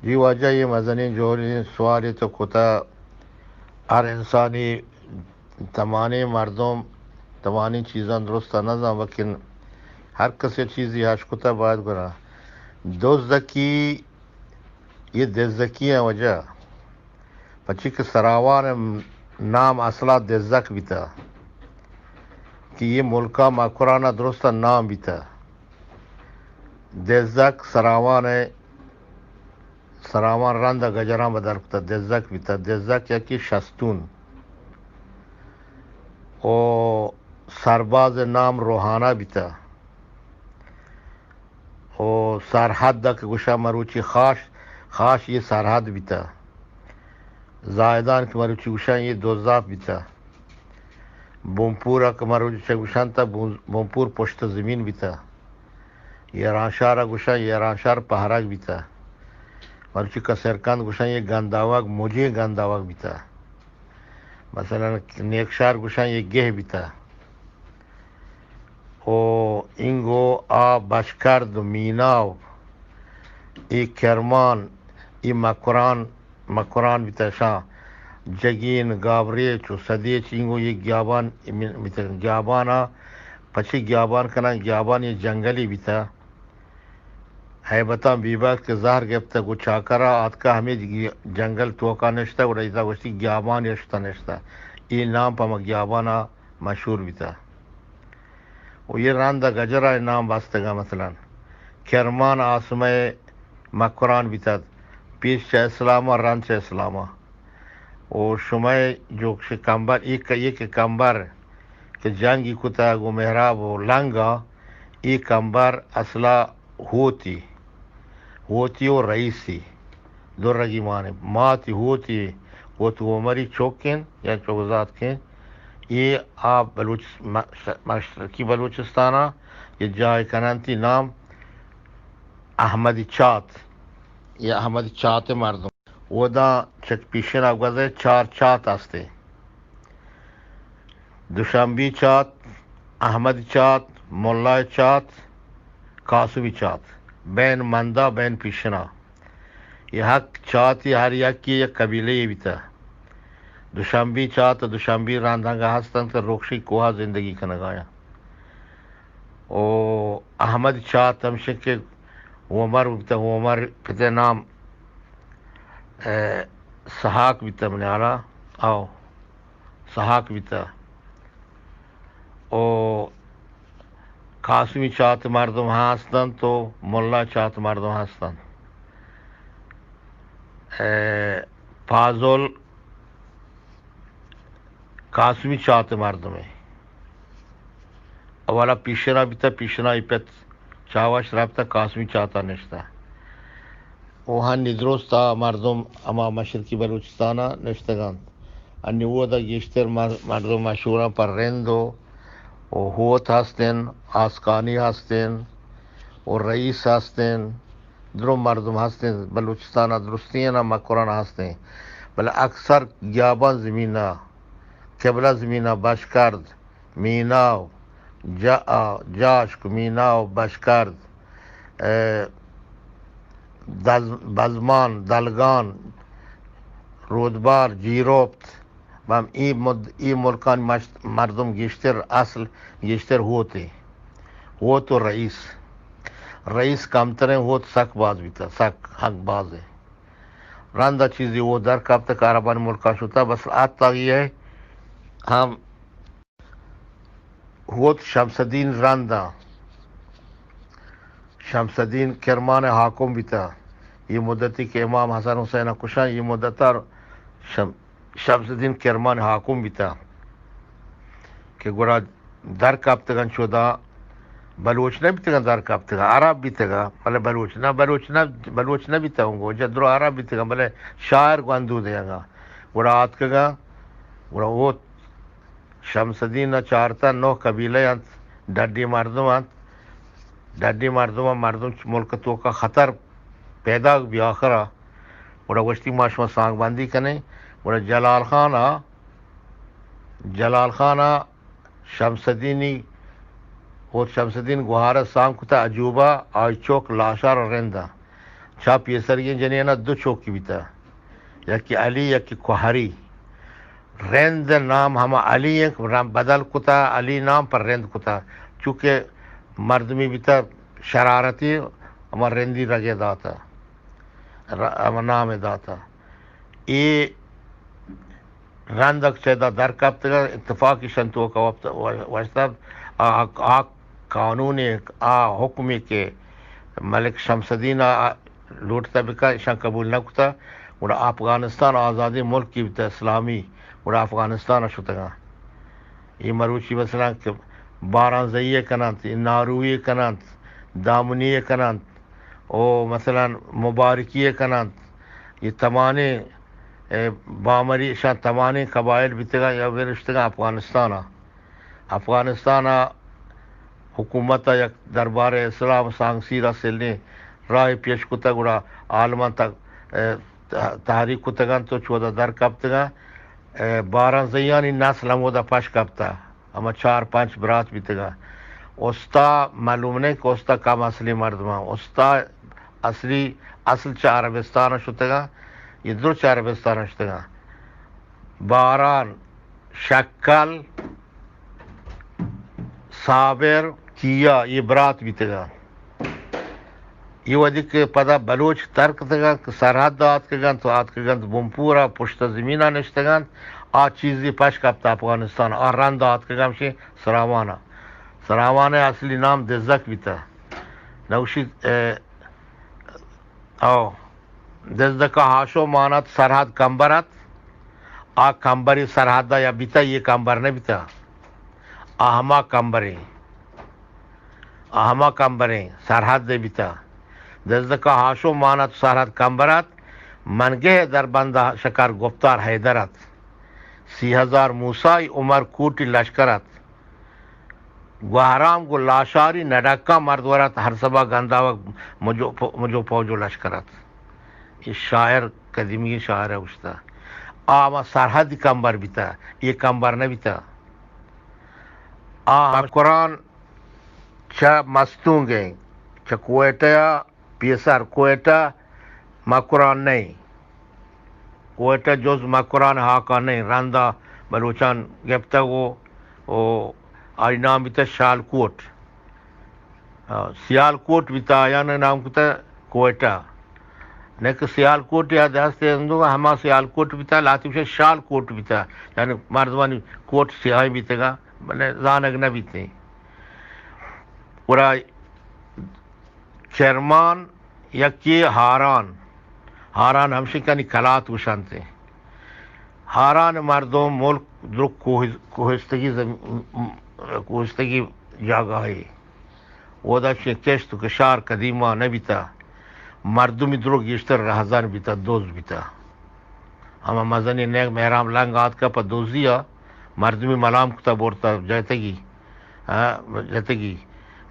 جی واجہ، یہ مزنیں جوہریں سوالے تو کتا۔ ہر انسانی، تمامیں مردم تمامیں چیزاں درست نہ زان، لیکن ہر کسے چیزی ہش کتا باید گنا۔ دزکی، یہ دزکی ہیں واجہ، پچی کہ سراوان نام اصلا دزک بیتا، کہ یہ ملکا مکرانا درست نام بیتا۔ دزک سراوان، سراوان رند گجران بدر کتا، دزک بیتا۔ دزک یکی شستون و سرباز نام روحانا بیتا۔ و سرحد ء کہ گوشاں مروچی خاش، خاش یہ سرحد بیتا۔ زاہدان کہ مروچی گوشاں یہ دوزاپ بیتا۔ بونپور ء کہ مروچی چہ گوشاں تا بون-، بونپور پشت زمین بیتا۔ یہ رانشار ء گوشاں یہ رانشار پہرگ بیتا۔ مروچی کسرکند گوشاں یہ گنداوگ، مجھے گنداوگ بیتا۔ مثلاً نیکشار گوشاں یہ گہ بیتا۔ و اینگو آ بشکرد و میناو، ای کرمان، ای مکران، مکران بیتا شاں، جگین، گابریچ و سدیچ، اینگو یہ گیابان، بیتا گیابانا، پچی گیابان کنن، گیابان یہ جنگلی بیتا۔ ہیبتاں بیباک کہ زہر گپتگ و چاکرا آتکا ہمے جنگل توکا نشتہ، گڑا ایتا گوشتی گیابان اشتہ نشتہ۔ اے نام پہ ہما گیابانا مشہور بیتہ۔ و یہ رندا گجرا نام بستگا، مثلاً کرمان آسمئے مکران بیتت، پیش چہ اسلاما، رند چہ اسلاما۔ و شمئے جو کہ کمبر، یک، یک کمبر کہ جنگی کتگ و مہراب و لنگا، اے کمبر اصلا ہوتی، ہوتی و رئیسی، درگی مانے، ماتی ہوتی، ہوت عمری چوکین یا چوکزات کین، اے آ بلوچ-، م-، مشرقی بلوچستانا یہ جاہ کننتی نام احمدی چات، یہ احمدی چات مردم۔ اودا چہ پیشنا گوزے چار چات ہستے۔ دوشمبی چات، احمد چات، ملا چات، قاسمی چات۔ بین مندا، بین پیشنا۔ یہ حق چاتی ہر یکی یک قبیلے بیتا۔ دوشمبی چات، دوشمبی راندانگا ہستن کہ روکشی کوہا زندگی کنگایا۔ و احمد چات ہمشہ کہ عمر بیتا، عمر پتے نام، اے، سحاق بیتا منی حالا، او، سحاق بیتا۔ او قاسمی چات مردم ہستنت و ملا چات مردم ہستنت۔ اے، پازل قاسمی چات مردمے۔ اولا پیشنا بیتا، پیشنا ای پت چاوش رابطہ قاسمی چاتا نشتا۔ و ہنی درستا مردم ہما مشرقی بلوچستانا نشتگانت۔ ہنی اودا گیشتر مر-، مردم مشہوران پر رند و، و ہوت ہستن، آسکانی ہستن، و رئیس ہستن۔ درو مردم ہستیں بلوچستان ء درستیں نا مکران ہستیں، بلے اکثر گیابان زمین ء، قبلہ زمین ء، بشکرد، میناو، جا-، جاشک، میناو، بشکرد، اے، دز-، بزمان، دلگان، رودبار، جیروپت، بم ای مد-، ای ملکانی مشت-، مردم گیشتر اصل گیشتر ہوتے۔ ہوت و رئیس۔ رئیس کمتریں، ہوت سک باز بیتا، سک حق بازے۔ رندا چیزی وہ در کپت کہ عربانی ملکا شتا، بس آتاگی ہے ہم ہوت شمس الدین رندا۔ شمس الدین کرمان حاکم بیتا۔ یہ مدتی کہ امام حسن حسین کشان، یہ مدتا شم-، شمس الدین کرمان حاکم بیتا کہ گڑا در کپتگن چودا، بلوچ نہ بیتگن در کپتگن، عرب بیتگن، بلے بلوچ نہ، بلوچ نہ، بلوچ نہ بیتگن، گو جدرو عرب بیتگن، بلے شاعر گوندو دیگا۔ گڑا آتکگا، گڑا او شمس الدین ء چارتا نو قبیلہ انت، ڈڈی مردم انت۔ ڈڈی مردم ء مردم چ-، ملک توکا خطر پیداک بی آخرا۔ گڑا گوشتی ما شما سانگ بندی کنیں۔ گڑا جلال خان ء، جلال خان ء شمس الدینی، ہوت شمس الدین گوہار ء سانگ کتا عجوبہ، آئی چوک لاشار رندا۔ چا پیسریگیں جنینا دو چوکی بیتا، یکی علی، یکی کوہری۔ رند نام ہما علی انت، رند بدل کتا، علی نام پر رند کتا، چونکہ مردمی بیتا شرارتی، ہما رندی رگے داتا، ر-، ہما نام داتا۔ اے رندک چہ ادا در کپتگ، اتفاقی شن توکا وپت-، وشتگ۔ آ، آ قانونے، آ حکمے کہ ملک شمس الدین ءَ لوٹتا بکا، ایشاں قبول نہ کتا۔ گڑا افغانستان آزادیں ملکی بیتا، اسلامی، گڑا افغانستان ءَ شتگاں۔ اے مروچی مثلاً کہ بارانزئی ءَ کننت، ناروی ءَ کننت، دامنی ءَ کننت، او مثلاً مبارکی ءَ کننت، اے تمانیں، اے، بامری اشاں تمانیں قبائل بیتگاں یا ورشتگاں افغانستان ءَ۔ افغانستان ءَ حکومت ءَ یک دربار اسلام سانگسیر ءَ سلیں راہ پیش کتگ، گڑا عالماں تک، اے، تحریک کتگاں تو چودا در کپتگاں۔ اے، بارانزئیانی نسل ہمودا پش کپتا۔ ہما چار پنچ برات بیتگاں۔ استا معلوم نہ کہ استا کم اصلی مردماں۔ استا اصلی، اصل چہ عربستان شتگاں، یہ درو چہ عربستان شتگاں۔ باران، شکل، صابر، کیا، یہ برات بیتگاں۔ یہ وہدی کہ پدا بلوچ ترک کتگاں کہ سرحد آتکگاں تو آتکگاں بمپورا پشت زمینا نشتگاں، آ چیزی پش کپت افغانستان، آ رند آتکگاں شی سراوانا۔ سراوان اصلی نام دزک بیتا۔ نوشی، اے، او، دزدک ہاشو مانت سرحد کمبر ات، آ کمبری سرحد یا بیتا، یہ کمبر نہ بیتا۔ آ ہما کمبریں، آ ہما کمبریں سرحد بیتا۔ دزدک ہاشو مانت سرحد کمبر ات، منگہ در بندہ شکر گفتار حیدر ات۔ سی ہزار موسیٰ عمر کوٹی لشکر ات۔ گوہرام گوں لاشاری نڈکاں مرد ورت، ہر سبا گنداوک مجو، مجو پوج و لشکر ات۔ اے شاعر، قدیمی شاعر ءَ گوشتہ۔ آ ہما سرحدی کمبر بیتہ، اے کمبر نہ بیتہ۔ آ مکران چہ مستونگ ءَ، چہ کوئٹہ ءَ پیسر، کوئٹہ مکران نہ اِنت۔ کوئٹہ جز مکران ہاکا نہ اِنت۔ رندا بلوچان گپتگ و، و آئی نام بیتہ شالکوٹ۔ آ، سیالکوٹ بیتہ، آیان نام کتہ کوئٹہ۔ نہ کہ سیالکوٹ یا دست اندو ہما سیالکوٹ بیتہ، لہتے گوشہ شالکوٹ بیتہ۔ یعنی مردمانی کوٹ سیاہیں بیتگا، بلے زانگ نہ بیتیں۔ گڑا کرمان یکے ہاران، ہاران ہمشی کنی کلات گوشنت۔ ہاران مردم ملک درو کوہ، کوہستگی زم-، کوہستگی جاگاہے۔ اودا چہ کشت و کشار قدیما نہ بیتا۔ مردمی درو گیشتر رہزن بیتا، دز بیتا۔ ہما مزنیں نیک مہرام لنگ آتکا پہ دزیا، مردمی ملام کتا برتا جتگی۔ ہاں، جتگی،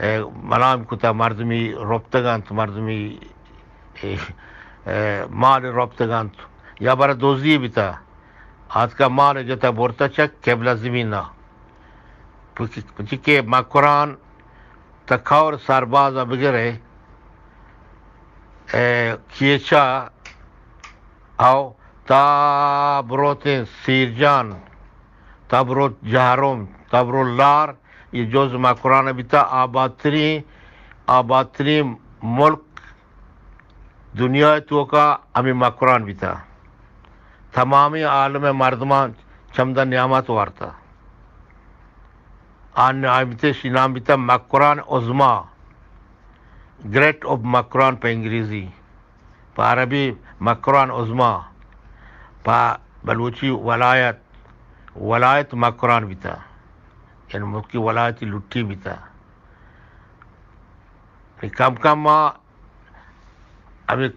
اے، ملام کتا، مردمی رپتگ انت، مردمی، اے، اے، مال رپتگ انت، یا برا دزی بیتا، آتکا مال جتا برتا چہ قبلہ زمینا۔ پچ-، پچی کہ مکران تا کور سرباز بگرے، اے، کیچا او تا بروتیں سیرجان، تا بروت جہرم، تا بروت لار، یہ جز مکران بیتا۔ آبادترین، آبادترین ملک دنیا توکا ہمیں مکران بیتا۔ تمامی عالم مردمان چمدا نعمت وارتا۔ آن نعمتش نام بیتا مکران عظمی، گریٹ آف مکران پہ انگریزی۔ پہ عربی مکران عظمی، پہ بلوچی ولایت، ولایت مکران بیتا، یعنی ملکی ولایتی لٹی بیتا۔ کم کم ما ہمے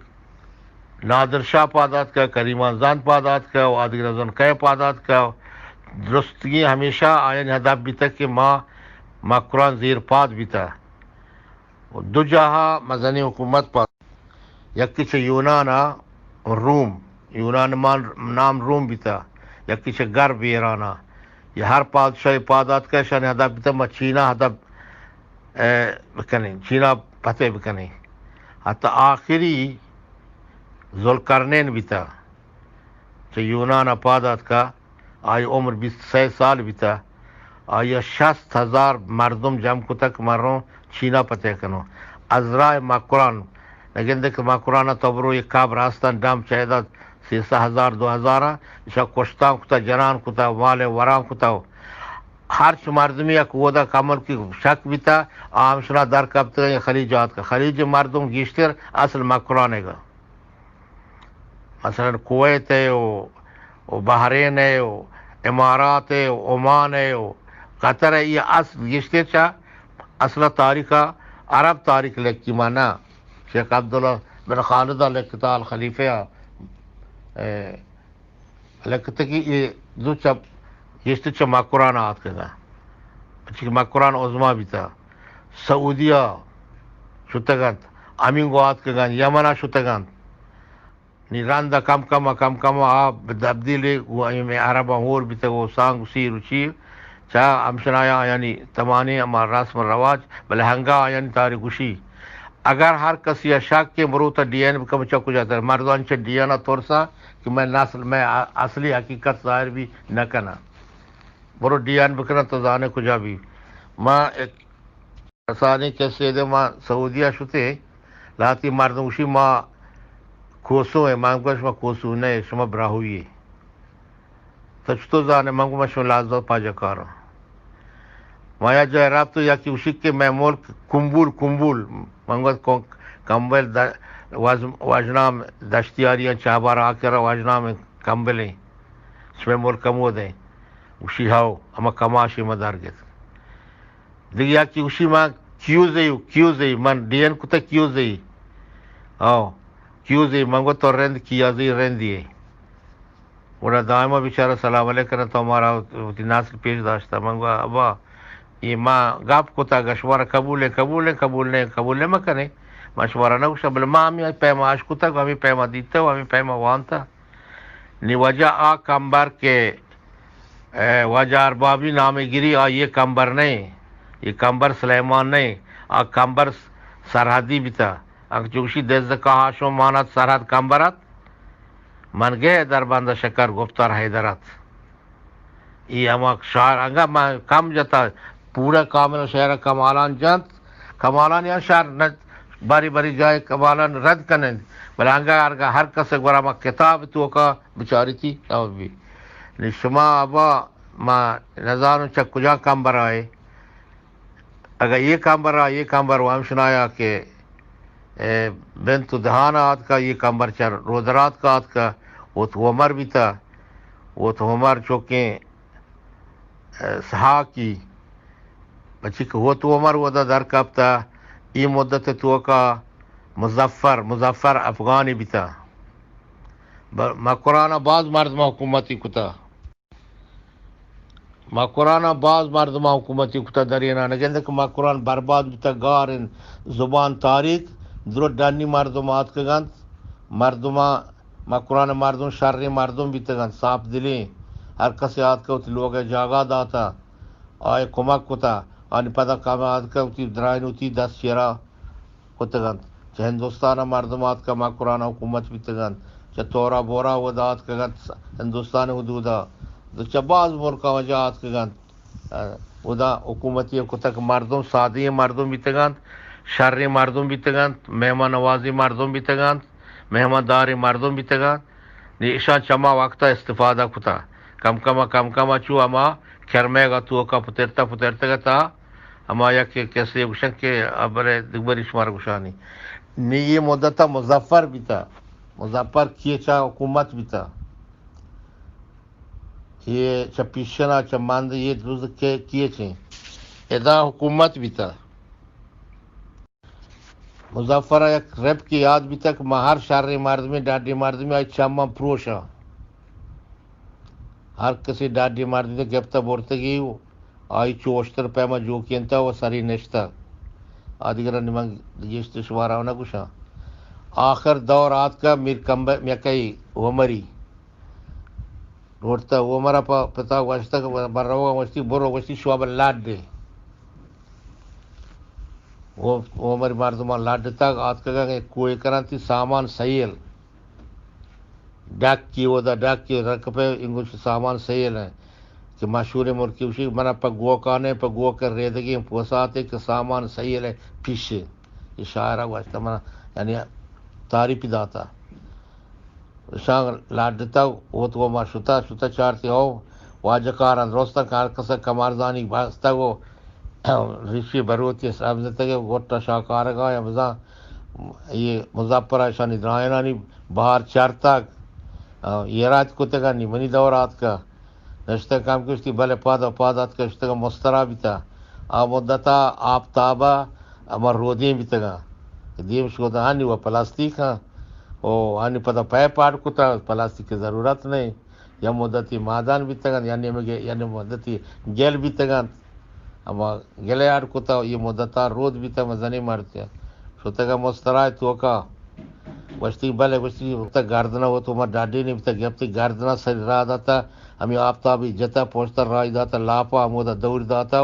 نادر شاہ پاد آتکہ، کریمان زند پاد آتکہ و آدگہ نزان کئے پاد آتکہ۔ درستگی ہمیشہ آیانی ہدف بیتگ کہ ما مکران زیر پاد بیتہ۔ و دو جاہا مزنیں حکومت پاد، یکے چہ یونان ء روم، یونان مان نام روم بیتہ، یکے چہ گرب ایران ء۔ یہ ہر پادشاہی پاد آتکہ، اشانی ہدف بیتہ ما چینا ہدف، اے، بکنیں، چینا فتح بکنیں۔ حتی آخری ذوالقرنین بیتا، چہ یونان ءَ پاد آتکا، آئی عمر بیست سئے سال بیتا، آئی ءَ شست ہزار مردم جم کتگ، مروں چینا پتہ کنوں۔ عذرائے مکران، نگندے کہ مکران ءَ تو برو یک قبر ہستن، ڈم چہ ادا سیصد ہزار، دو ہزار ءَ، ایشاں کشتان کتا، جنان کتا، مال وران کتا۔ ہرچ مردمی یک اودا کمل کی شک بیتا، آ ہمشنا در کپتگا یا خلیج آتکا۔ خلیج مردم گیشتر اصل مکرانگا۔ مثلاً کویت ءَ و، و بحرین ءَ و امارات ءَ و عمان ءَ و قطر ءَ، یہ اصل گیشتر چا اصل تاریخ ءَ عرب تاریخ لکھی مانا۔ شیخ عبداللہ بن خالد ءَ لکھتا، الخلیفہ ءَ، اے، لکھتا کہ یہ دو چا گیشتر چا مکران آتکگا، چی کہ مکران عظمی بیتا۔ سعودیہ شتگ انت، ہمینگو آتکگ انت، یمن ءَ شتگ انت۔ نی رند ءَ کم کم ءَ کم کم ءَ آ تبدیل ءَ گوں ایمے عرباں ہور بیتگ و سانگ و سیر و چیر چہ ہمشنایا، یعنی تمانے ہما رسم و رواج، بلے ہنگا آیانی تاریخ گوشی۔ اگر ہر کسی ءَ شک کہ برو تا ڈی این بکن چہ کجا تر، مردم چہ ڈی این ءَ ترسا کہ میں نسل، میں اصلی حقیقت ظاہر بھی نہ کناں۔ برو ڈی این بکناں تو زانے کجا بھی۔ ما ایک کسانیں کسے دے، ما سعودیہ شتے، لہتی مردم گوشی ما کوسو ایں، من گوش ما کوسو نہ ایں، شما براہوئی ایں۔ تو چطور زانے؟ من گو من شما لازم پاجکاراں۔ ما یا جای رابطو یکی گوشی کہ میں ملک کمبول، کمبول، من گو کون-، کمبل د-، واج-، واجنام دشتیاریاں چابار آکرا واجنام کمبل ایں۔ شما ملک کمود ایں۔ گوشی ہاو، ہما کماشی ما در گت۔ دگہ یکی گوشی من کیوزے، کیوزے، من ڈی این کتا کیوزے۔ آو، کیوزے، من گو تو رند کیازے رندی اے۔ گڑا دائما بیچارہ سلام علیک کرنا تو مارا وتی نسل پیش داشتا۔ من گو ابا، یہ ما گپ کتا گشمارا قبول ہے، قبول ہے، قبول نہیں، قبول نہیں مکنے۔ من شمارا نہ گوشا، بلے ما ہمیں پیما اش کتا، ہمیں پیما دیتا، ہمیں پیما وانتا۔ نی واجہ آ کمبر کہ، اے، واجہ اربابی نامے گری، آ یہ کمبر نہیں، یہ کمبر سلیمان نہیں، آ کمبر سرحدی بیتا۔ انکہ چوشی دزدکا ہاشم مانت سرحد کمبر ات، من گئے در بند شکر گفتار حیدر ات۔ ای ہما شعر انگا من کم جتا، پورا کامل شعر کمالان جنت، کمالان یا شعر نہ، باری باری جائے کمالان رد کنند، بلے انگا ہرگا ہر کس گورا ما کتاب توکا بچاریتی نہ بی۔ نی شما ابا ما نزانو چہ کجا کمبر آئے۔ اگہ یہ کمبر آ، یہ کمبر و ہمشنایا کہ، اے، بنت دہان آتکا، یہ کمبر چہ رودرات کا آتکا، وت عمر بیتا، وت عمر چوکیں، اے، سہاکی، پچی کہ وت عمر ودا در کپتا، ای مدت توکا مظفر، مظفر افغانی بیتا۔ ب-، مکرانا باز مردم حکومتی کتا۔ مکران ءَ باز مردماں حکومتی کتہ، دریناں نہ گندے کہ مکران برباد بوتہ، گار انت، زبان تاریک، درو ڈنی مردم آتکگ انت، مردماں، مکران ءِ مردم شریں مردم بیتگ انت، ساپ دلیں، ہر کسے آتکہ وتی لوگ ءِ جاگہ داتہ، آئی ءَ کمک کتہ، آنی پدا کم آتکہ وتی درائیں وتی دست چیرا کتگ انت۔ چہ ہندوستان ءَ مردم آتکہ مکران ءَ حکومت بیتگ انت۔ چہ تورا بورا اودا آتکگ انت ہندوستان ءِ حدود ءَ۔ چہ باز ملکاں واجہ آتکگ انت۔ اودا حکومتی کتگ، مردم سادیں مردم بیتگ انت، شریں مردم بیتگ انت، مہمان نوازیں مردم بیتگ انت، مہمان داریں مردم بیتگ انت۔ نی اشاں چما وقتا استفادہ کتا۔ کم کما، کم کما چو ہما کرمیگا توکا پترتا پترتگتا، ہما یک کسے گوشن کہ ابرے دگبری شمار گوشانی۔ نی یہ مدتا مظفر بیتا۔ مظفر کیے چا حکومت بیتا۔ یہ چا پیشنا چا مند یہ دوز کے، کیے چیں۔ ادا حکومت بیتا۔ مظفر ءَ یک رپکے یات بیتگ کہ ما ہر شریں مردمے، ڈاڈی مردمے آئی چماں پروشاں۔ ہر کسی ڈاڈی مردمے گپتہ برتگی و آئی چو اشتر پیما جوکینتہ و سری نشتہ۔ آ دگرانی من گیشتر شمارا نہ گوشاں۔ آخر دور آتکہ میر کمبہ، یکئی عمری۔ لوٹتہ عمر ءَ پہ پتا گوشتگ، بر روگ ءَ گوشتی، برو گوشتی، شواب لڈ ئے۔ و عمر مردمان لڈتگ، آتکگاں کہ کوہ کننتی سامان سیل۔ ڈکی، اودا ڈکی رکپے انگوش سامان سیل ہیں کہ مشہور ملکی وشی منا پہ گوکانے، پہ گوک ریدگیں پوساتے کہ سامان سیل ہے پیشے۔ یہ شاعرہ گوشتا منا، یعنی تعریف داتا۔ شان لاڈتا، اوت وہ ما شتا، شتا چارتی ہو، واجہ کاران درستا کار کسا کمارزانی باستا گو، ریشی بروتی سبزتگے، گوٹا شاکارگا یا بزاں یہ مظفر اشانی درائنانی بہار چارتگ۔ آ، یہ رات کتگا نی منی دور آتکا۔ نشتہ کم کشتی بلے پاد و پاد آتکا شتگا مسترا بیتا۔ آ مدتا آفتابا اما رودیں بیتگا۔ دیم شکتا ہنی و پلاستیک ہاں۔ او ہنی پدا پے پاٹ کتا، پلاستیک کی ضرورت نہیں۔ یا مدتی مادان بیتگن، یا نیمگے، یا مدتی گل بیتگن۔ اما گلے آڑ کتا، یہ مدتا رود بیتا، مزنی مرد کیا۔ شتگا مسترائے توکا۔ گوشتی، بلے، گوشتی، تا گردنا و تو ما ڈاڈی نہیں بیتا، گپتی گردنا سر را داتا، ہمیں آفتابی جتا، پوشتا رائی داتا، لاپا ہمودا دور داتا،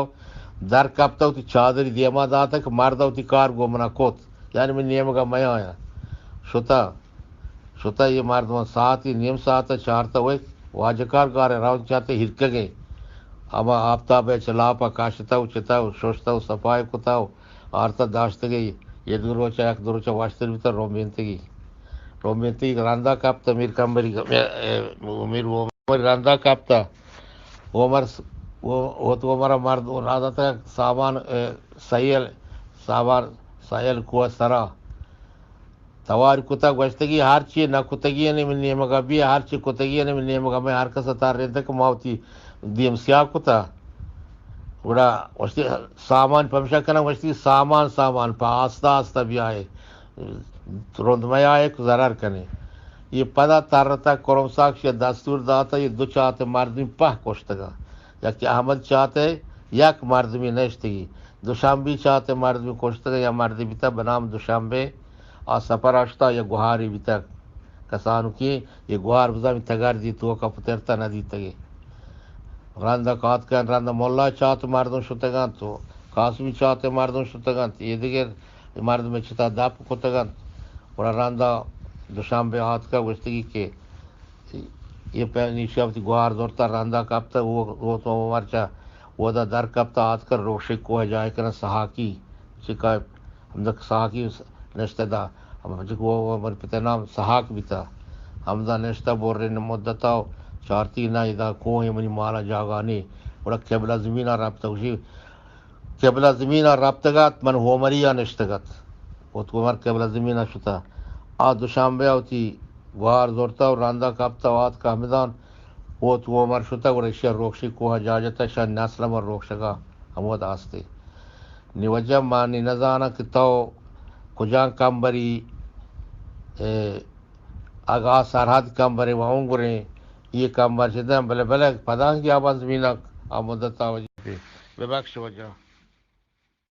در کپتا و تی چادری دیما داتا کہ مردا و تی کار گو منا کوت۔ یعنی من نیمگا میں آیا۔ شتا۔ شتا یہ مردمان ساعتی نیم ساعت چارتا وے واجکار گارے راون چاتے ہرکگے۔ اما آفتاب چہ لاپا کاشتا و چتا و ششتا و صفائی کتا و آرتا داشتگے۔ یہ دو روچا، یک دو روچا واشتر بیتا رومبینتگی۔ رومبینتگی رندا کپتا میر کمبری، اے، اے، میر عمر رندا کپتا۔ عمر س-، او، او تو عمر مرد و رادتا سامان، اے، سیل، سامان سیل کو سرا۔ توار کتا گوشتگی ہر چی نہ کتگی یعنی من نیمگا بی، ہر چی کتگی یعنی من نیمگا میں ہر کس تار رہتا کہ ما وتی دیم سیاہ کتا۔ گڑا وشتی سامان پمشا کنا، وشتی سامان، سامان پہ آستہ آستہ بیائے، رند میائے کہ ضرر کنے۔ یہ پدا ترتا کرم ساکشی دستور داتا، یہ دو چاہتے مردمی پہ کشتگا۔ یکی احمد چاہتے یک مردمی نشتگی۔ دوشنبی چاہتے مردمی کشتگا، یا مردی بیتا بنام دوشنبے۔ آ سپر اشتا یا گوہاری بیتگ۔ کسانوکی یہ گوہار بزاں تگر دی توکا پترتا نہ دیتگی۔ رندا کاتکن، رندا ملا چات مردم شتگنت و قاسمی چات مردم شتگنت، یہ دگر مردم چتا دپ کتگنت۔ گڑا رندا دوشنبے آتکا گوشتگی کہ یہ پہ نیشا وتی گوہار زورتا رندا کپتا، وہ، وہ تو مرچا ودا در کپتا آتکا روشی کوہ جائے کنا سہاکی چکا ہمدا ساکی نشتہ دا، ہم چک وہ، وہ من پتہ نام سہاک بیتا۔ ہمدا نشتہ برین مدتا و چارتی نا ادا کوہ منی مالا جاگانی۔ گڑا قبلہ زمینا رپتا گوشی، قبلہ زمینا رپتگات، من ہومریا نشتگت۔ وت عمر قبلہ زمینا شتا۔ آ دوشنبے وتی گوار زورتا و رندا کپتا و آتکا ہمدان۔ وت عمر شتا، گڑا اشیا روکشی کوہ جاجتا، شان نسل من روکشگا ہمود آستے۔ نی وجہ ما نی نزاناں کہ تو کجام کمبری، اے، اگاں سرحد کمبرے و اونگریں، یہ کمبر چہ دیں، بلے، بلے پدانگی آبان زمینک آ مدتا وجہ بے، ببخش وجہ۔